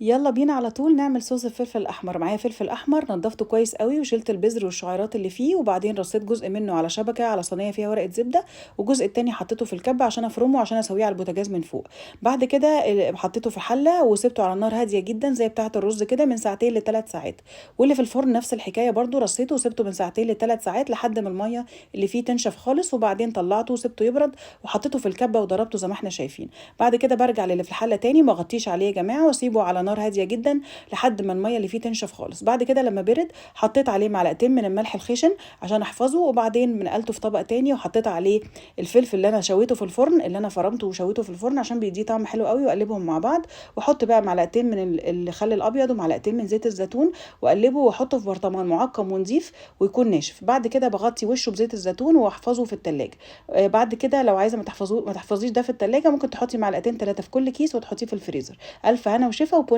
يلا بينا على طول نعمل صوص الفلفل الاحمر. معايا فلفل احمر نضفته كويس قوي وشلت البذر والشعيرات اللي فيه، وبعدين رصيت جزء منه على شبكة على صينية فيها ورقة زبدة، والجزء التاني حطيته في الكبه عشان افرمه عشان اسويه على البوتاجاز من فوق. بعد كده حطيته في حله وسبته على النار هادية جدا زي بتاعه الرز كده من ساعتين لثلاث ساعات. واللي في الفرن نفس الحكاية برده، رصيته وسبته من ساعتين لثلاث ساعات لحد ما المية اللي فيه تنشف خالص، وبعدين طلعته وسبته يبرد وحطيته في الكبه وضربته زي ما احنا شايفين. بعد كده برجع للي في الحلة تاني، ما اغطيش عليه يا جماعة، واسيبه على نار هادية جدا لحد ما المية اللي فيه تنشف خالص. بعد كده لما برد حطيت عليه معلقتين من الملح الخشن عشان احفظه، وبعدين نقلته في طبق تاني وحطيت عليه الفلفل اللي انا شويته في الفرن، اللي انا فرمته وشويته في الفرن عشان بيديه طعم حلو قوي، واقلبهم مع بعض. واحط بقى معلقتين من الخل الابيض ومعلقتين من زيت الزيتون، واقلبه واحطه في برطمان معقم ونظيف ويكون ناشف. بعد كده بغطي وشه بزيت الزيتون واحفظه في التلاجة. بعد كده لو عايزه ما تحفظيش ده في التلاجة، ممكن تحطي معلقتين 3 في كل كيس وتحطيه في الفريزر. الف هنا وشفا و bon